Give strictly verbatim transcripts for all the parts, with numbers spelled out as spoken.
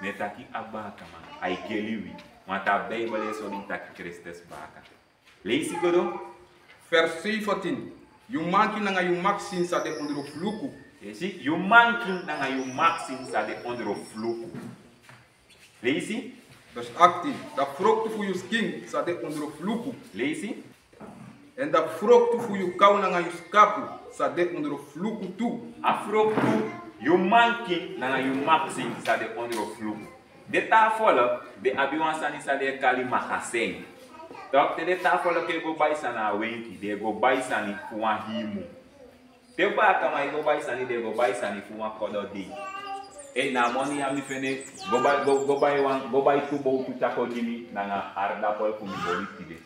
Mi e taki a bakaman, a e geli wi. Want a Bijbel e sori taki Kristus baka. Leisi go doro. Vers zeventien. Yu mankin nanga yu maksin sa de ondro fluku. Leisi, yu mankin nanga yu maksin sa de ondro fluku. Leisi. Vers achttien. Da froktu fu yu skin sa de ondro fluku. Leisi. Èn da froktu fu yu kaw nanga yu skapu sa de ondro fluku tu. A froktu yu mankin nanga yu maksin sa de ondro fluku. Den taa folku, den abi wan sani san den e kali magasin. Tok, te den taa folku e go bai sani na a wenki, den e go bai sani fu wan hii mun. Te bakaman e go bai sani, den e go bai sani fu wan kodo dei. Ei, na a moni ya mi fende, go bai, go, go bai wan, go bai tu bowtu tyari kon gi mi nanga aardappel fu mi boli tide.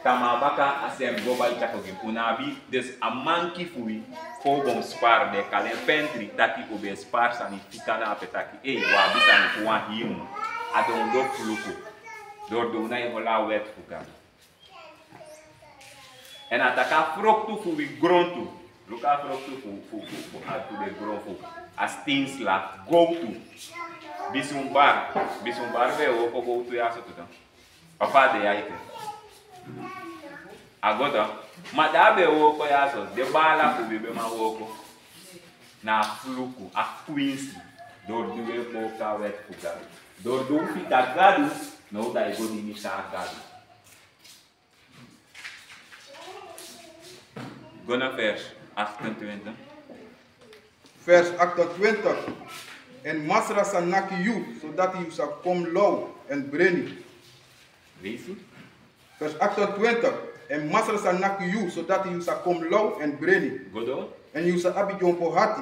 Tamaa baka a sani go bai tyari kon gi mi. Un no abi, dus a manki fu wi, fa un ben spar, den e kali en pantry, taki un ben spar sani fika na ape taki, ei, un abi sani fu wan hii mun. A de ondro fluku. Doro di un no e hori a wet fu Gado. Èn a taki a froktu fu wi grontu. Luku a froktu fu, fu, fu, fu a tu de gron fu. A stinsla, gowtu. Bisunbar, bisunbar ben e wooko gowtu ya so tu tan. Papa de ya ete. A go tan. Ma di a ben e wooko ya so, den baala fu wi ben man wooko. Na a fluku, a kwinsi. Doro di un e booko a wet fu Gado. Doro di un fika Gado, now da e go dini taa gado. Go na vers achtentwintig. Vers achtentwintig. Èn Masra sa naki yu, sodati yu sa kon law èn breni. Leisi. Vers achtentwintig. Èn Masra sa naki yu, sodati yu sa kon law èn breni. Go doro. Èn yu sa abi dyompo ati.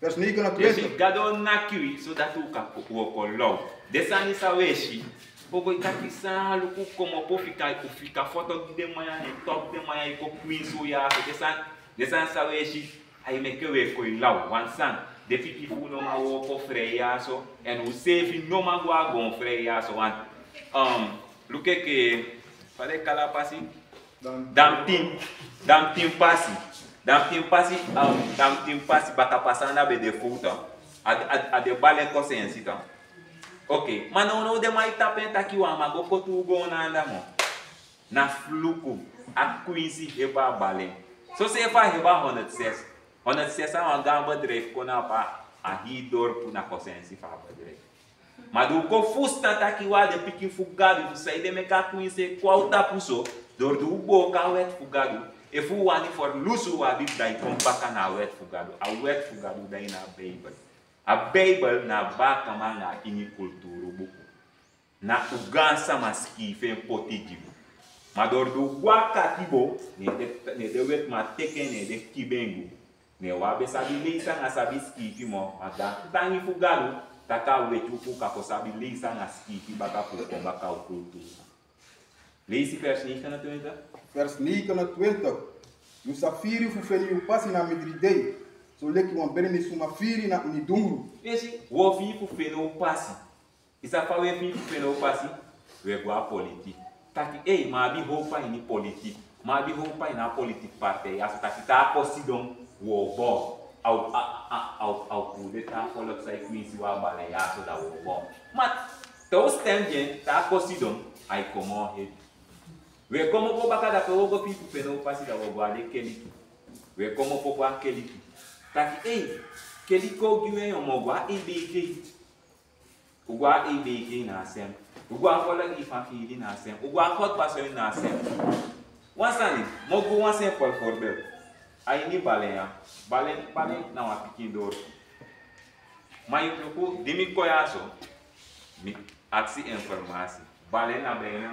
Vers negenentwintig. Gado naki wi, sodati un kan wooko law. Den sani san un e si, un go e taki san, luku, komopo, fika, fika foto gi den man ya, ne tok den man ya, e kon kwinsi un ya so. Den sani, den sani san un e si, a e meke un e kon e law. Wan sani, den pikin fu un no man wooko frei ya so, èn un seefi no man go a goon frei ya so. Want, um, luku enke, fa den e kali a pasi? Dantin, dantin pasi. Dantin pasi, um, dantin pasi, baka pasi anda ben de fowtu. A, a, a de balen kosensi tan. Ok, ma nownow den man e tapu en taki wan man go koti un goon na anda moo. Na fluku, a kwinsi hebe a balen. Soseefi a hebe a honderd zes. Honderd zes a wan gaan bedrijf kon na ape, a hii dorpu na kosensi fu a bedrijf. Ma di un kon fusutan taki un na den pikin fu Gado, fu saide meke a kwinsi e kon na un tapu so, doro di un booko a wet fu Gado, efu un wani ferlusu, un abi fu daai kon baka na a wet fu Gado. A wet fu Gado dati na a Bijbel. A Bijbel na a bakaman nanga a ini kulturu buku. Na un gaansama sikiifi en poti gi un. Ma doro di un go a katibo, ne den, ne den wetiman teki en, ne den kibi en go. Ne un á be sabi leisi anga sabi sikiifi moo, ma danki tangi fu Gadu, taki a weti un fu kan kon sabi leisi anga sikiifi baka fu kon baka un kulturu. Leisi vers negenentwintig. Vers negenentwintig. Yu sa firi fu feni yu pasi na mindri dei, soleki wan beni suma firi na ini dungru. Yu e si, wi o firi fu feni un pasi. Yu sabi fa wi e firi fu feni un pasi? Wi e go a politik. Taki, ei, mi abi howpu a ini politik. Mi abi howpu a ini a politik partij. A so taki te a kon sidon, wi o bon. A o, a, a, a o, a o puru den taa folku san e kwinsi wi a bale ya so, da wi o bon. Ma te un stem gi en, te a kon sidon, ai kon moo hebi. Wi e komopo baka dape, wi o go firi fu feni un pasi, da wi o go a den keliki. Wi e komopo go a keliki. Taki, ei, keliki o gi wi en, yu mu go a EBG. Un go a EBG na a sem. Un go a Volk Evangelie na a sem. Un go a Godbasoin na a sem. Wan sani, mi o gi un wan simpel voorbeeld. A ini Balen ya. Balen, Balen na wan pikin dorpu. Ma yu luku, di mi kon ya so, mi aksi informasi. Balen na bijna,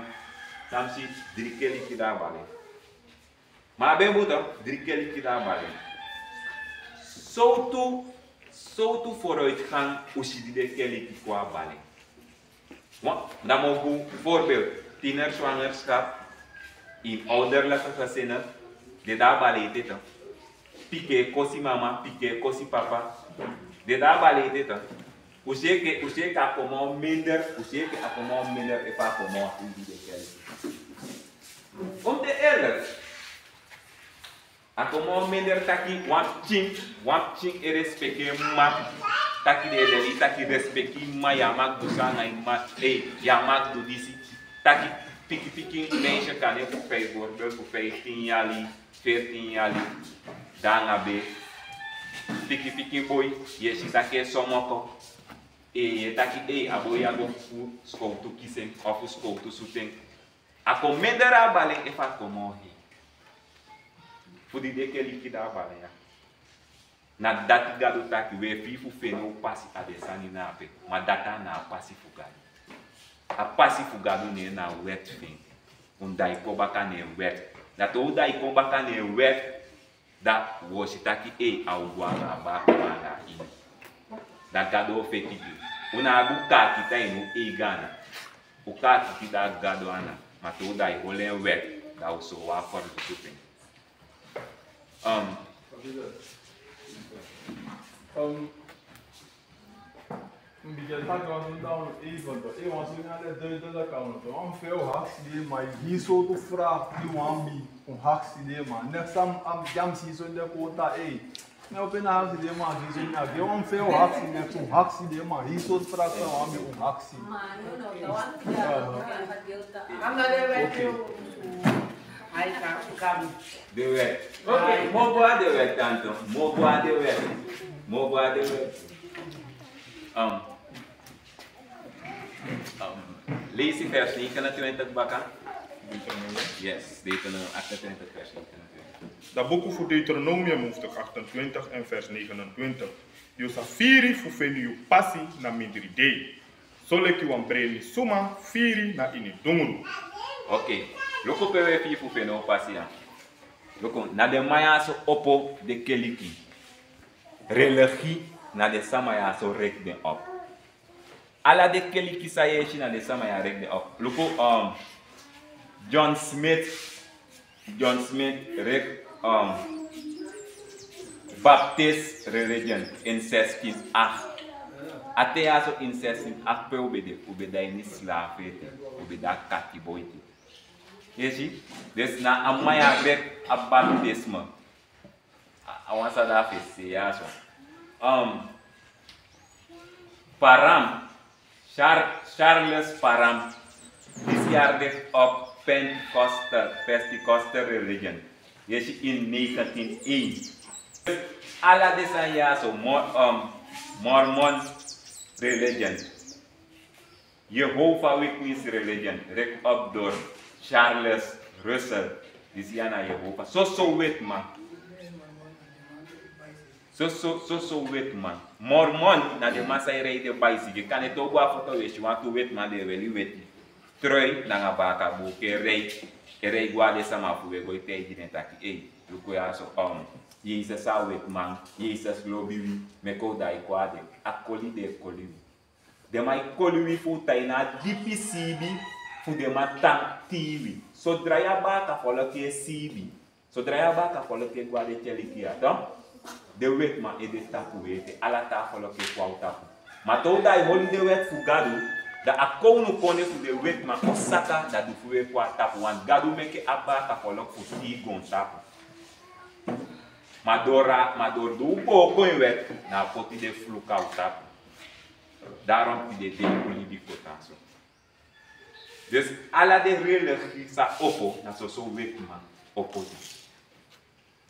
san mi si, dri keliki de a Balen. Ma a ben bun, dri keliki de a Balen. Sowtu, sowtu vooruitgang un si di den keliki kon a Balen? Wan, dan mi o gi un voorbeeld. Tienerzwangerschap, in ouderlijke gezinnen, den de a Balen ete. Pikin e kosi mama, pikin e kosi papa, den de a Balen ete. Un si enke, un si enke a kon moo minder, un si enke a kon moo minder efu a kon moo hebi den keliki. Om te eerlijk, a kon moo minder taki wan pikin, wan pikin e respecteri en mama. Taki den e leli taki respeki mama, yu á mag du so nanga yu mama, ei, yu á mag du disi. Taki pikin pikin meisje kan de fu vijf, bijvoorbeeld fu vijftien yali, veertien yali, dan a be. Pikin pikin boi, yu e si taki e somoko. Ei, yu e taki ei, a boi ya go fu skowtu kisi en, of fu skowtu sutu en. A kon mindri a bali en efu a kon moo hei. Fu di den keliki de a bali en ya. Na dati Gado taki, we fii fu feni un pasi a den sani na ape. Ma dati a na a pasi fu Gado. A pasi fu Gado ne en na wet fu en. Un daai kon baka na en wet. Da te un daai kon baka na en wet, da un o si taki ei, a o go anga a baka anga a ini. Da Gado o feti gi un. Un ná abi un kaakiti a ini un eigi ana. Un kaakiti de a Gado ana. Ma te un daai holi en wet, da un sori wan ferdusu fu en. Um, Um, mi bigin taki wan sani dan even toch. Ei, wan sani na de duidelijk aan toch. Wan fei un aksi den man, hii sortu vraag di wan abi, un aksi den man. Next time, am, yam si so den kota, ei. Ne open aksi den man, hii sortu na, wan fei un aksi, next un aksi den man, hii sortu vraag san wan abi, un aksi. Aha. Oké. Ai, ka, ka. De wet. Oké, mo go na de wet, tanto. Mo go na de wet. Mo go na de wet. Um, um, leisi vers negenentwintig baka. Yes, Deuteronomium achtentwintig vers negenentwintig. Da buku fu Deuteronomium hoofdstuk achtentwintig en vers negenentwintig. Yu sa firi fu feni yu pasi na mindri dei. Soleki wan breni suma firi na ini dungru. Oké, luku pe we fii fu feni un pasi ya. Luku, na den man ya so opo den keliki. Religi na den sama ya so rek den op. Ala den keliki san yu e si na den sama ya rek den op. Luku, um, John Smith, John Smith rek, um, Baptist religion in zestien acht. A ten ya so in zestien acht pe un ben de, un ben de a ini slaaf ete, un ben de a katibo ete. Yu e si? Dus na a man ya rek a baptisme. A, a wan san den fesi ya so. Um, Parham, Char-, Charles Parham, disi ya rek op Pentecostal, Pentecostal religion. Yu e si, in negentien één. Ala den sani ya so, Mor-, um, Mormon religion. Jehovah Witness religion, rek op door Charles Russell. Disi ya na Jehovah. Soso wetiman. Soso, soso wetiman. Mormon na den man san e rei den baisigi. Kande te un go a foto un e si wantu wetiman di e weri weti trui nanga baaka buuku e rei. E rei go a den sama fu wi e go e taigi den taki, ei, luku ya so, um, Yesus a wetiman, Yesus lobi wi, meki un daai kon a den. A koli den e koli wi. Den man e koli wi fu un tan ini a dipi siibi fu den man tan tii wi. Sodra yu a baaka folku e siibi, sodra yu a baaka folku e go a den keliki ya, dan den wetiman e de tapu wi ete, ala taa folku e kon a un tapu. Ma te un daai holi den wet fu Gadu, dan a kownu kondee fu den wetiman o saka, dan du fu wi e kon a tapu, want Gadu meke a baaka folku fu tii goontapu. Ma doro, ma doro di un booko en wet, na a poti den fluku a un tapu. Daarom tide dei un libi kon tan so. Dus ala den religie san opo, na soso wetiman opo den.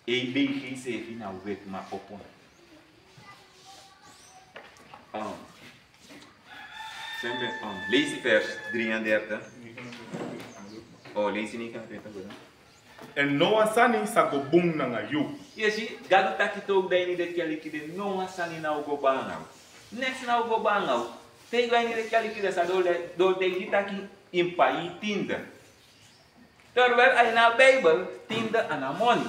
A B G seefi na wetiman opo. Um, sembe, um, leisi vers drieëndertig. Oh, leisi negenentwintig, brada. Èn no wan sani sa go bun nanga yu. Yu e si, Gadu taki te un go a ini den keliki de, no wan sani ná o go bun nanga yu. Neks ná o go bun nanga yu. Te yu go a ini den keliki de, san den o taigi yu taki yu mus pai tinde. Terwijl a ini a Bijbel, tinde a ná moni.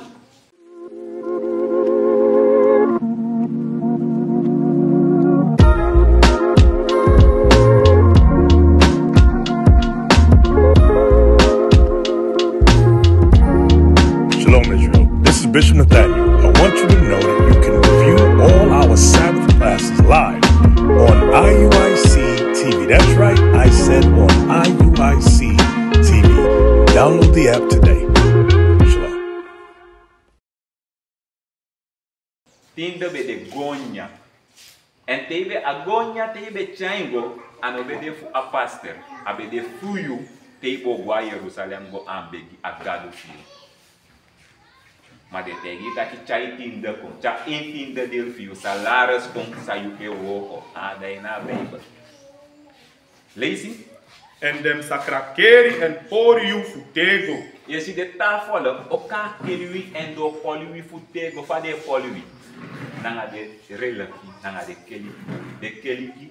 Shalom, Israel. This is Bishop Nathaniel. I want you to know that you can view all our Sabbath classes live on I U I C T V. That's right, I said on I U I C T V. Download the app today. Shalom. Tinde ben de goonyan. Èn te yu ben a go nyan, te yu ben tyari en go, a no ben de fu a pastor, a ben de fu yu. Te yu bo go na Yerusalem go anbegi a Gado fu yu. Ma den taigi yu taki tyari tiende kon, tyari en tiende deel fu yu salaris kon san yu e wooko. A dati na a Bijbel. Leisi. Èn den sa krakeri èn pori yu fu tego. Yu e si den taa folku o krakeri wi èn den o pori wi fu tego. Fa den e pori wi? Nanga den religi, nanga den keliki. Den keliki,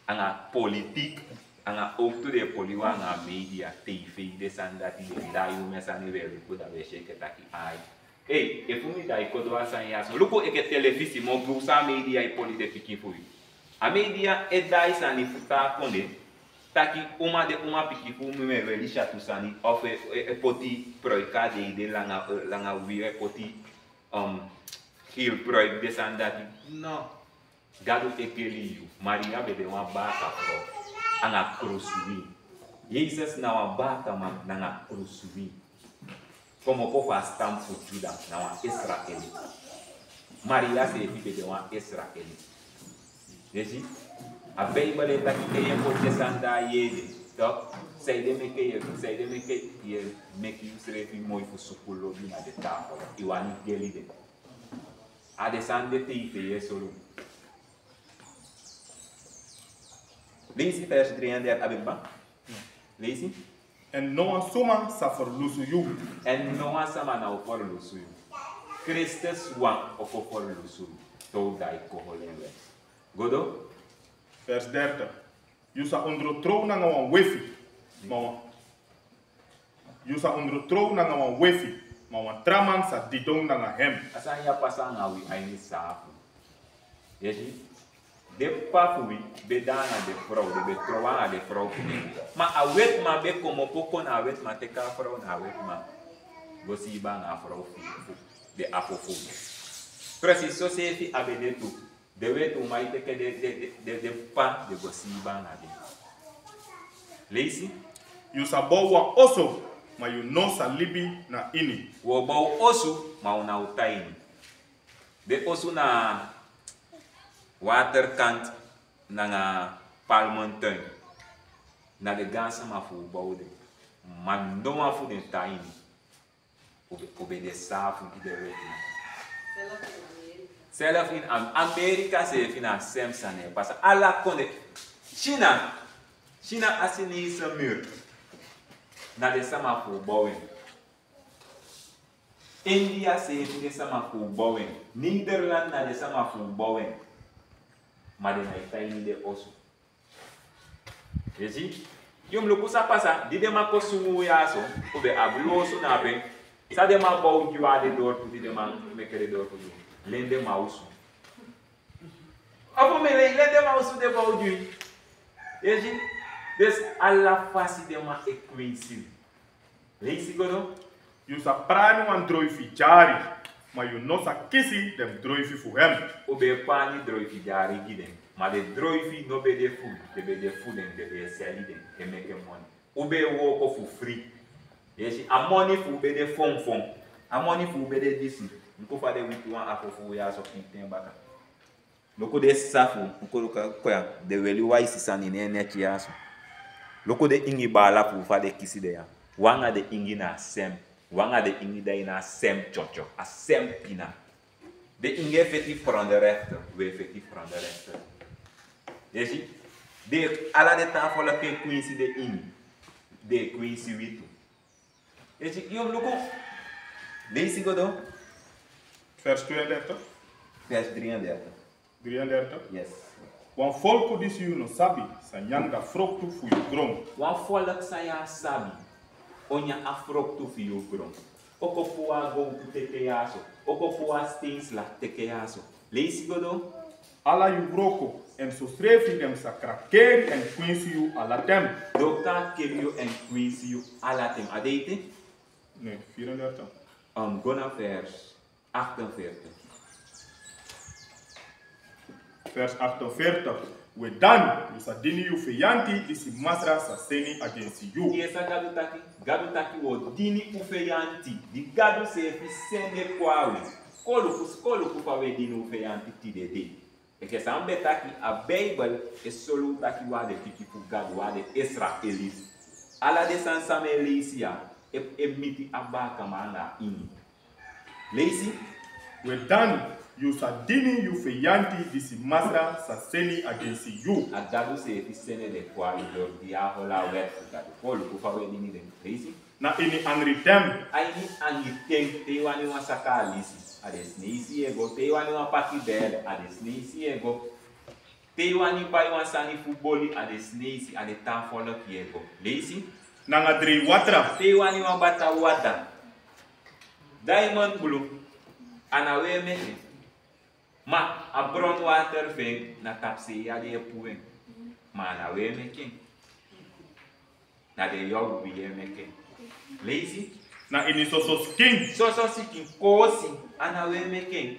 anga politiek, anga owktu den e pori wi anga media, tv, den sani dati, den dai wi, mi sani, wi e luku, dan wi e si enke taki ai. Ei, efu mi dai kon du a sani ya so, luku enke telefisi, mi o gi wi san a media e pori den pikin fu wi. A media e dai sani fu taa kondee, taki uman, den umanpikin fu wi mu e weri syatu sani, of e, e, e poti pruik a den ede langa, langa wiri, e poti, um, heel pruik, den sani dati. No. Gadu e geli yu. Maria ben de wan baaka frow anga krusuwin. Yesus na wan baakaman nanga krusuwin. Komopo fu a stam fu Juda, na wan Israeli. Maria seefi ben de wan Israeli. Yu e si, a Bijbel e taki te yu e poti den sani dati na yu ede, toch, saide meke yu e, saide meke yu e meki yusrefi moi fu suku lobi na den taa folku? Yu wani geli den. A den sani de te yu e sori. Leisi vers drieëndertig, a ben kaba. Leisi. Èn no wan suma sa ferlusu yu. Èn no wan sama no o ferlusu yu. Kristus wan o kon ferlusu yu. Te un dai kon hori en we. Go doro. Vers dertig. Yu sa ondrotrow nanga wan wefi, ma wan, yu sa ondrotrow nanga wan wefi, ma wan tra man sa didon nanga hem. A sani ya pasa nanga wi a ini saafu. Yu e si, den p'pa fu wi ben de nanga den frow, den ben trow nanga den frow fu den. Ma a wetiman ben komopo kon na a wetiman, teki a frow na a wetiman go siibi nanga a frow fu, fu den afo fu wi. Precies soseefi a ben de tu. Den wetiman e teki den, den, den, den, den p'pa, den go siibi nanga den. Leisi. Yu sa bow wan oso, ma yu no sa libi na ini. Un o bow osu, ma un no o tan ini. Den osu na waterkant nanga palmentuin. Na den gaansama fu un bow den. Ma no wan fu den tan ini. Un ben, un ben de saafu gi den wetiman. Zelf in Am-, Amerika seefi na a sem sani e pasa. Ala kondee. China, China Asinese muur. Na den sama fu un bow en. India seefi den sama fu un bow en. Nederland na den sama fu un bow en. Ma den no e tan ini den osu. Yu e si? Yu mus luku san pasa, di den man kon sungu un ya so, un ben abi lo osu na ape. San den man bow gi un a den dorpu, di den man meke den dorpu gi un? Len den man osu. Ofu mi len, len den man osu den bow gi un. Yu e si? Dus ala fasi den man e kwinsi wi. Leisi go doro. Yu sa prani wan droifi dyari, ma yu no sa kisi den droifi fu hem. Un ben e prani droifi dyari gi den, ma den droifi no ben de fu wi, den ben de fu den, den ben e seli den e meke moni. Un ben e wooko fu fri. Yu e si, a moni fu un ben de fonfon. A moni fu un ben de disi. Luku fa den witi wan afo fu un ya so, pikin ten baka. Luku den sisa fu un, luku, luku, luku ya, den weli waisi sani ne en neki ya so. Luku den ingi baala fu un fa den kisi den ya. Un anga den ingi na a sem. Un anga den ingi de na a sem tyotyo, a sem pina. Den ingi e feti fu ronde rechter, un e feti fu ronde rechter. Yu e si, den, ala den taa folku e kwinsi den ingi, den e kwinsi wi tu. Yu e si, yu mus luku. Leisi go doro. Vers tweeëndertig. Vers drieëndertig. Drieëndertig. Yes. Wan folku disi yu no sabi sa nyan a froktu fu yu gron. Wan folku san yu á sabi o nyan a froktu fu yu gron. O kon puu a gowtu teke ya so. O kon puu a steinsla teke ya so. Leisi go doro. Ala yu wroko, èn sosrefi den sa krakeri èn kwinsi yu alaten. Den o krakeri yu èn kwinsi yu alaten. A de ete? Nee, vierendertig. Um, go na vers achtenveertig. Vers achtenveertig. We dan, yu sa dini yu feyanti disi Masra sa seni agensi yu. Yu e sa Gadu taki, Gadu taki wi o dini un feyanti, di Gadu seefi sende kon na wi. Kon luku, kon luku fa wi e dini un feyanti tide dei. Enke san mi ben taki, a Bijbel e sori un taki un na den pikin fu Gado, un na den Israeliti. Ala den sani san mi e leisi ya e, e miti a baakaman anga a ini. Leisi. We dan yu sa dini yu feyanti disi Masra sa seni agensi yu. A Gado seefi seni den kon na yu doro, di yu e hori a wet fu Gado. Kon luku fa un e dini den. Leisi. Na ini angri ten. A ini angri ten, te yu wani wan saka alisi, a desneisi yu e go. Te yu wani wan paki bere, a desneisi yu e go. Te yu wani bai wan sani fu boli, a desneisi, a den tan folku yu e go. Leisi. Nanga dreiwatra. Te yu wani wan bata wata, diamond blu, a na wi e meke en. Ma a bron water fu en, na tapusei ya den e puu en. Ma a na wi e meke en. Na den yogu wi e meke en. Leisi. Na ini soso sikin. Soso sikin, koosi, a na wi e meke en.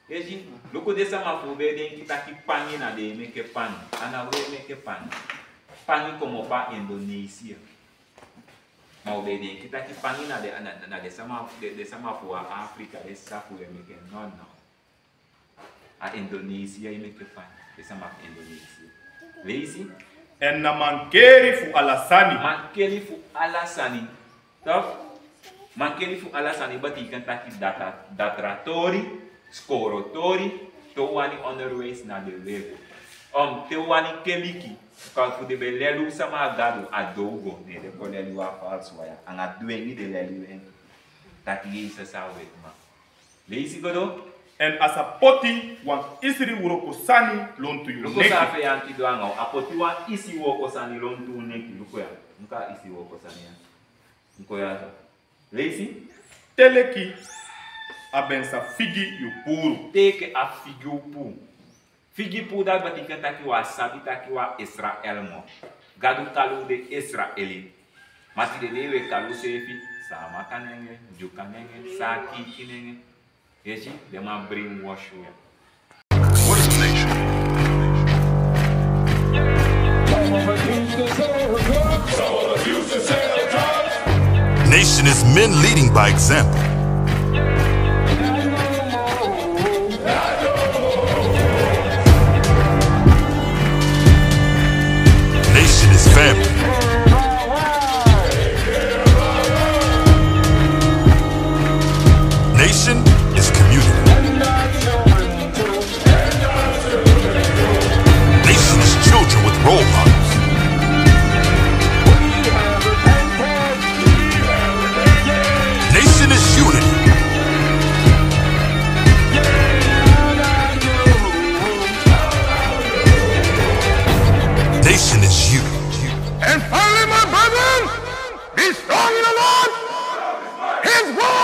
Yu e si, luku den sama fu un ben e denki taki pangi na den e meke pangi. A na wi e meke pangi. Pangi komopo a Indonesia. Ma un ben e denki taki pangi na den, na, na den sama, den, den sama fu a Afrika, den sisa fu un e meke en. No, no. A Indonesia e meke pangi. Den sama fu Indonesia. Leisi. Èn na mankeri fu ala sani. Mankeri fu ala sani. Toch? Mankeri fu ala sani betekent taki datra, datra tori, skoro tori, te un wani onderwijs na den wi e go. Om, te un wani keliki, kan fu den ben leli un sama a Gado, a dow go, ne den kon leli un a falsi wan ya. Anga dwengi den leli un en. Taki Yesus a wetiman. Leisi go doro. Èn a sa poti wan isi wroko sani lontu yu neki. Luku san a feyanti du anga unu. A poti wan isi wroko sani lontu un neki. Luku ya. Luku a isi wroko sani ya. Luku ya so. Leisi. Te leki a ben sa figi yu puru. Te leki a figi yu puru. Figi puru, dati betekent taki wi á sabi taki wi na Israel moo. Gadu kari wi den Israeliti. Ma tide dei wi e kari useefi Saamaka nenge, Dyuka nenge, Saakiki nenge. Yu e si, den man brainwash wi. What is a nation? Nation is men leading by example. Nation is family. Nation is community. Nation is children with role models. Nation is unity. Nation is you. And finally, my brethren, be strong in the Lord. His word